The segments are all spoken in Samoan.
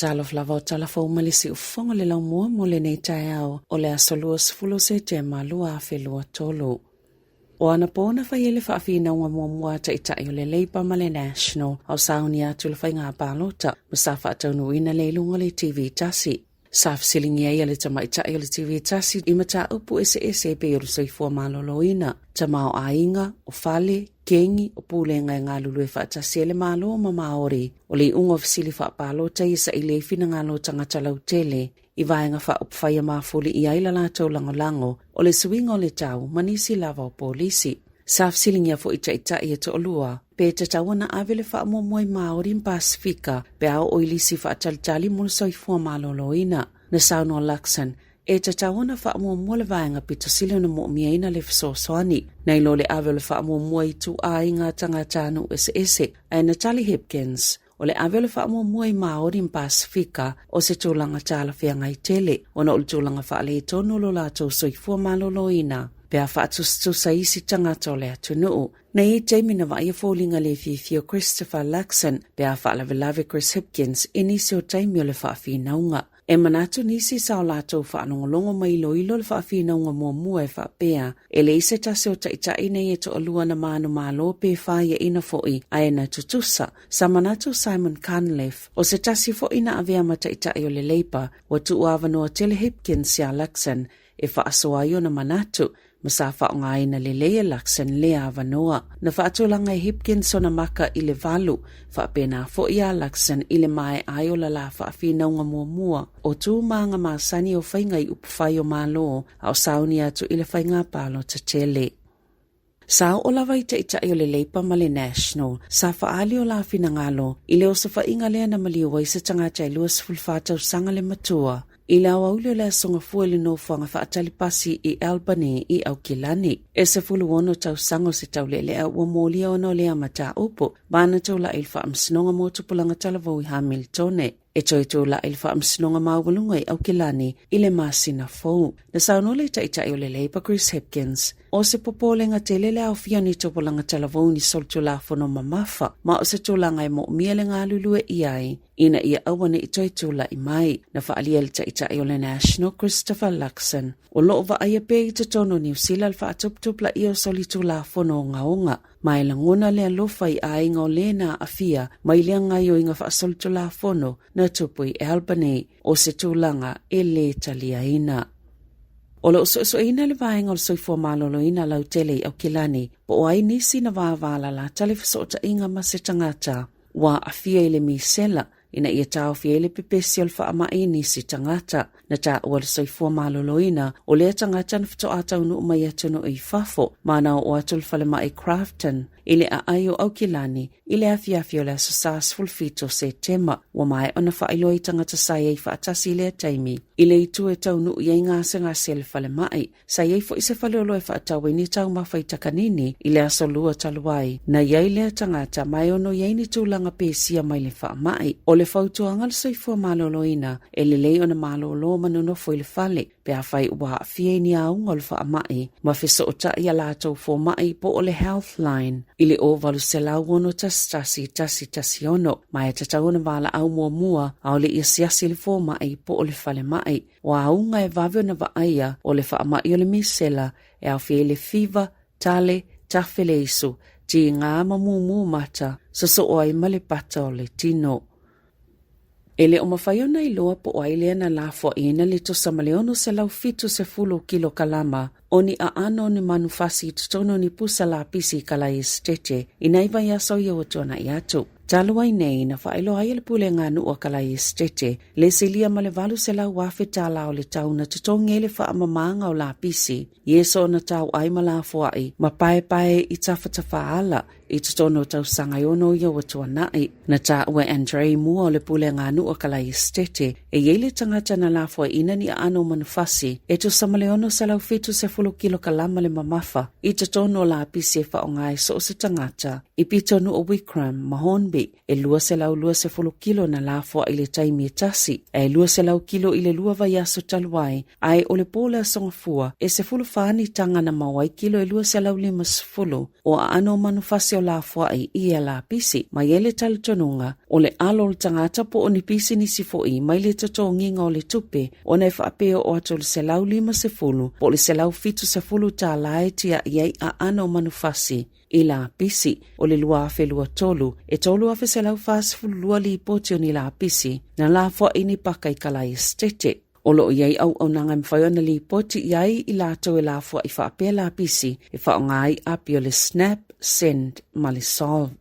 Talofa lava o tala fou ma le siufofoga le laumua mo lenei taeao o le aso 20 o Setema 2023. O anapo na fai ai le faafinauga muamua a Taitai o le Labour ma le National a o sauni atu le faiga palota ma sa faataunuuina lea i luga o le TV tasi. Sa fesiligia ai e le tamaitai o le TV tasi i mataupu eseese e pei o le soifua maloloina, tamaoaiga, o fale, kengi, o pulega e galulue faatasi ai le Malo ma Māori. O le iuga o fesili faapalota ia saili ai finagalo o tagata lautele i vaega faaupufai e mafuli i ai la latou lagolago o le suiga o le tau ma nisi lava o polisi. Sa fesiligia foi taitai e toalua pe tatau ona ave le faamuamua i Māori ma Pasifika pe a oo i lisi faatalitali mo le soifua maloloina. Na saunoa Luxon, e tatau ona faamuamua le vaega pito sili ona moomiaina le fesoasoani, nai lo le ave o le faamuamua i ituaiga tagatanuu eseese, ae na tali Hipkins, o le ave o le faamuamua i Māori ma Pasifika o se tulaga talafeagai tele ona o le tulaga faaletonu o lo latou soifua maloloina pe a faatusatusa isi tagata o le atunuu. Na i ai taimi na vaaia foliga le fiafia o Christopher Luxon pe a faalavelave Chris Hipkins i nisi o taimi o le faafinauga. E manatu nisi sa o latou faalogologo ma iloilo le faafinauga muamua e faapea, e leai se tasi o taitai nei e toalua na manumalo pe faiaina foi ae na tutusa. Sa manatu Simon Cunliffe, o se tasi foi na avea ma taitai o le Labour, ua tuuavanoa tele Hipkins iā Luxon e faasoa ai ona manatu, ma sa faaaogaina lelei e Luxon lea avanoa. Na faatulaga e Hipkins ona maka i le valu, faapena foi iā Luxon i le maea ai o la la faafinauga muamua o tu ma aga masani o faiga i upufai o Malo a o sauni atu i le faiga palota tele. Sa oo lava i taitai o le Labour ma le National, sa faaali o la finagalo i le osofaiga lea na maliu ai se tagata e 24 tausaga le matua i le aoauli o le Aso Gafua i le nofoaga faatali pasi i Albany i Aukilani. E 16 tausaga o se taulealea ua molia ona o lea mataupu ma ana tulai i le Faamasinoga mo Tupulaga Talavou i Hamiltone. E toe tulai i le Faamasinoga Maualuga i Aukilani i le masina fou. Na saunoa le Taitai o le Labour Chris Hipkins, o se popolega tele le aofia o ni tupulaga talavou i ni solitulafono mamafa, ma o se tulaga e moomia le galulue i ai ina ia aua ne i toe tulai mai. Na faaalia e le Taitai o le National Christopher Luxon, o lo o vaaia pea i totonu o Niu Sila le faatuputupulaia o solitulafono ogaoga, ma e lagona le alofa i aiga o le na aafia mai lea gaoioiga faasolitulafono na tupu i Albany, o se tulaga e lē taliaina. O lo o suesueina le vaega o le soifua maloloina lautele i Aukilani, po o ai nisi na vavalalata le fesootaiga ma se tagata ua aafia i le misela ina ia taofi ai le pepesi o le faamai i nisi tagata. Na taua le soifua maloloina o lea tagata na faatoa taunuu mai atunuu i fafo ma na oo atu i le falemai Crafton i le aai o Aukilani i le afiafi o le aso Sa 17 o Setema. Ua maea ona faailoa i tagata sa i ai faatasi i lea taimi i le itu e taunuu i ai gasegase a le falemai. Sa i ai foi se faleoloa e faatau ai ni taumafa i Takanini i le aso Lua talu ai. Na i ai lea tagata ma e ono i ai ni tulaga pesia mai le faamai. O le fautuaga a le soifua maloloina, e lelei ona malolo ma nonofo i le fale pe afai ua aafia i ni auga o le faamai ma fesootai a latou fomai po o le Healthline i le 086 11 16 ma e tatau ona valaau muamua a o le i asiasi le fomai po o le falemai. O auga e vave ona vaaia o le faamai o le misela e aofia ai le fiva, tale, tafe le isu, tiga ma mumu mata, sosoo ai ma le pata o le tino. E le o mafai ona iloa po o ai lea na lafoaiina le tosa ma le 670 kilokalama o ni aano o ni manufasi i totonu o ni pusa lapisi i Kalai Esetete i nai vaiaso ia ua tuanai atu. Talu ai nei na faailoa ai e le Pulega a Nuu a Kalai Esetete le silia ma le $800,000 tala o le tau na totogi ai le faamamaga o lapisi i e soona tauai ma lafoai ma paepae i tafatafaala i totonu o tausaga e ono ia ua tuanai. Na taua e Andrei mua o le Pulega a Nuu a Kalai Esetete e i ai le tagata na lafoaiina ni aano o manufasi e tusa ma le 670 kilokalama le mamafa i totonu o lapisi e faaaoga e so o se tagata. I pitonuu o Wigram ma Hornby, e 220 kilo na lafoai i le taimi e tasi, ae 200 kilo i le lua vaiaso talu ai, ae o le po o le Aso Gafua, e 14 ni taga na maua ai kilo e 250 o aano o manufasi o lafoai i ia lapisi. Ma i ai le talitonuga, o le alo o le tagata po o ni pisinisi foi mai le totogiga o le tupe ona e faapea oo atu i le $150 po o le $170 tālā e tiai ai aano o manufasi i lapisi. O le 2023, e 3,142 lipoti o ni lapisi na lafoai ni paka i Kalai Esetete. O lo o i ai auaunaga e mafai ona lipoti i ai i latou e lafoai faapea lapisi e faaaoga ai api o le Snap, Send ma le Solve.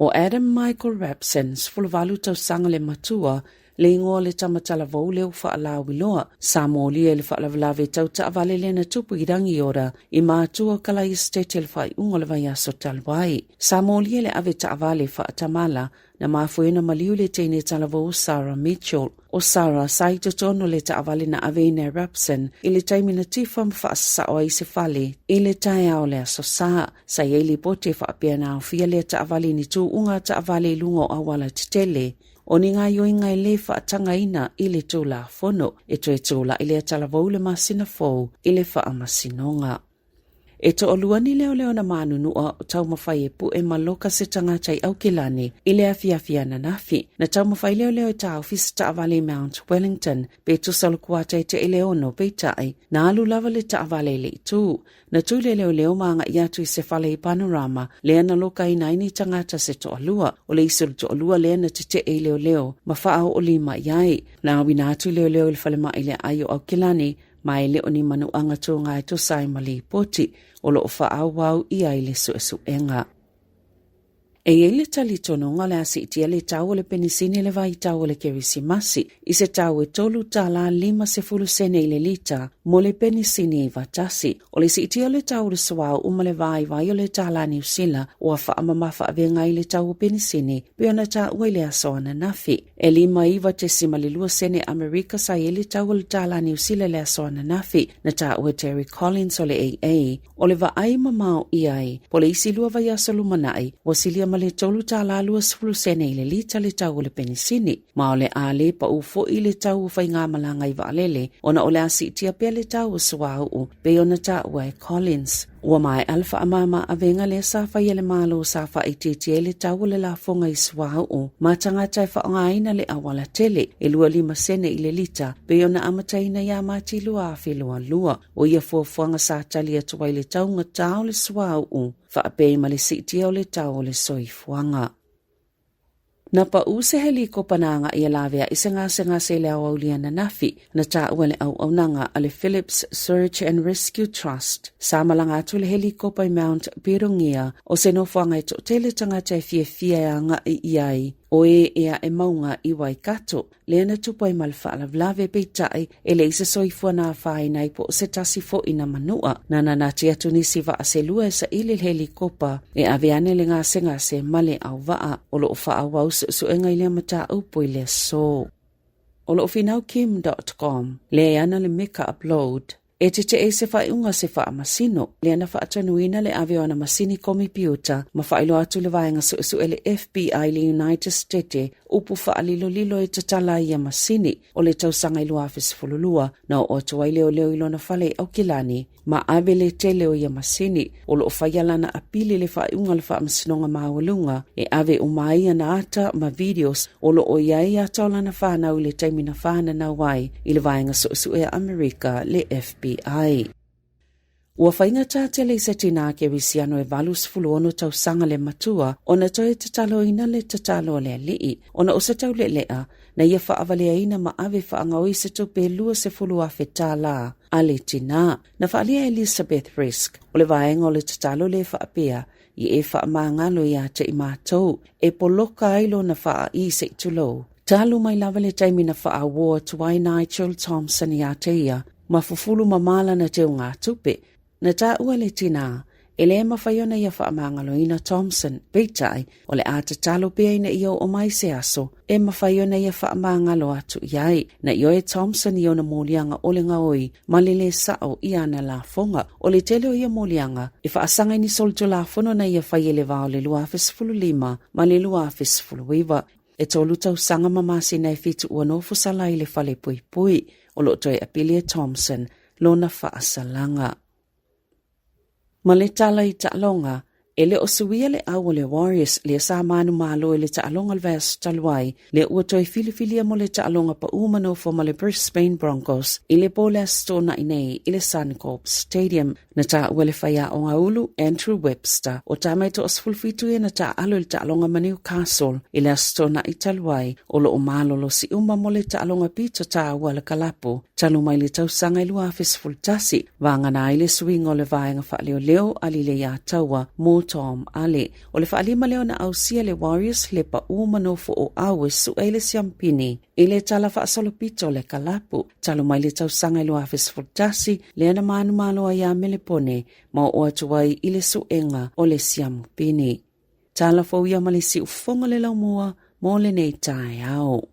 ʻO Adam Michael Rapson, 18 tausaga le matua, le igoa o le tama talavou lea ua faalauiloa. Sa molia i le faalavelave tau taavale lea na tupu i Rangiora i Matua Kalai Estate i le faaiuga o le vaiaso talu ai. Sa molia i le ave taavale faatamala na mafua ai ona maliu le teine talavou o Sarah Mitchell. ʻO Sarah sa i totonu o le taavale na aveina e Rapson i le taimi na tifa ma faasasao ai i se fale i le taeao o le Aso Sa. Sa i ai lipoti e faapea na aofia lea taavale i ni tūʻuga taavale i luga o auala tetele o ni gaoioiga e lē faatagaina i le Tulafono. E toe tula'i lea talavou i le masina fou i le faamasinoga. E toalua ni leoleo na manunua o taumafai e puʻe ma loka se tagata i Aukilani i le afiafi ananafi. Na taumafai leoleo e taofi se taavale i Mount Wellington pe tusa o le kuata e teʻi le ono, peitai, na alu lava le taavale i le itu. Na tū le leoleo ma agaʻi atu i se fale i Panorama, lea na lokaina ai ni tagata se toalua. O le isi o le toalua lea na teteʻe i leoleo ma faaoo lima i ai. Na auina atu leoleo i le falemai i le aai o Aukilani, ma e le o ni manuaga tūga e tusa ai ma lipoti o lo o faaauau i ai le suesuega. E i ai le talitonuga o le a siitia le tau o le penisini i le vaitau o le Kerisimasi i se tau e $3.50 sene i le lita mo le penisini 91. O le siitia o le tau o le suauu ma le vaivai o le tālā Niu Sila ua faamamafa avega ai le tau o penisini pei ona taua i le aso ananafi. E 59.2 sene Amerika sa i ai le tau o le tālā Niu Sila i le aso ananafi, na taua e Terry Collins o le AA. O le vaai mamao i ai, po o le isi lua vaiaso lumanai, ua silia ma le $3.20 sene i le lita le tau o le penisini. Ma o le a lē paʻū foi le tau o faigamalaga i vaalele, ona o le a siitia pea le tau o suauu, pei ona taua e Collins. Ua maea le faamama avega lea sa faia e le Malo sa faaitiitia ai le tau o le lafoga i suauu ma tagata e faaaogaina le auala tele e 25 sene i le lita pei ona amataina ia Mati 2022. O ia fuafuaga sa tali atu ai le taugatā o le suauu faapea ma le siitia o le tau o le soifuaga. Na paʻū se helikopa na agaʻi e laveaʻi se gasegase i le aoauli ananafi, na taua e le auaunaga a le Phillips Search and Rescue Trust. Sa malaga atu le helikopa i Mount Pirongia, o se nofoaga e toatele tagata e fiafia e agaʻi i ai o e e aʻe mauga i Waikato. Lea na tupu ai ma le faalavelave, peitai, e leai se soifua na afaina ai po o se tasi foi na manua. Na nanati atu nisi vaa se lua e saili i le helikopa e ave ane le gasegase ma le auvaa. O lo o faaauau suesuega i lea mataupu i le aso. O lo o finau Kim Dotcom, lea e ana le Meka Upload, E teteʻe i se faaiuga a se faamasino, lea na faatonuina le ave o ana masini komipiuta ma faailoa atu le vaega suesue le FBI i le United Stete upu faalilolilo e tatala ai ia masini. O le tausaga i 2012, na oo atu ai leoleo i lona fale i Aukilani ma ave le tele o ia masini. O lo o faia lana apili i le faaiuga a le Faamasinoga Maualuga e ave uma ai ana ata ma videos o lo o i ai ata o lana whānau i le taimi na whānanau ai i le vaega suesue a Amerika le FBI. Ua faigata tele i se tinā Kerisiano e 86 tausaga le matua ona toe tataloina le tatalo a le alii ona o se taulealea na ia faavaleaina ma ave faagaoi se tupe $20,000 a le tinā. Na faaalia e Elizabeth Risk o le vaega o le tatalo lea faapea i e faamagalo iā te i mātou e poloka ai lona faaī se i tulou. Talu mai lava le taimi na faauō atu ai Nigel Thompson iā te ia ma fufulu mamā lana teugātupe, na taua le tinā E le mafai ona ia faamagaloina Thompson, peitai, o le a tatalo pea ina ia oo mai se aso e mafai ona ia faamagalo atu i ai. Na ioe Thompson i ona moliaga ʻole gaoi ma le lē sa'o i ana lafoga. O le tele o ia moliaga e faasaga i ni solitulafono na ia faia i le va o le 2015 ma le 2019. E 3 tausaga ma masina e 7 ua nofo sala ai i le fale puipui. O lo o toe apili e Thompson lona faasalaga. Ma le tala i taaloga, e le o suia le au o le Warriors lea sa manumalo i le taaloga o le vaiaso talu ai, lea ua toe filifilia mo le taaloga pau manofo ma le Brisbane Broncos i le po le Aso Toonai nei i le Suncorp Stadium. Na taua le faiaoga ulu Andrew Webster o tama e 17 ia na taaalo i le taaloga ma Newcastle i le Aso Toonai talu ai, o lo o malolosi uma mo le taaloga pito taua a le kalapu talu mai le tausaga e 2011, vagana ai le suiga o le vaega faaleoleo a Lilei Ataua mo Tom Ale. O le faalima lea ona ausia le Warriors le pau ma nofo o au e su'e ai le siampini i le tala faasolopito o le kalapu talu mai le tausaga e 2011 lea na manumalo ai ia Melepone ma oo atu ai i le su'ega o le siamupini. Tala fou ia ma le siufofoga le laumua mo lenei taeao.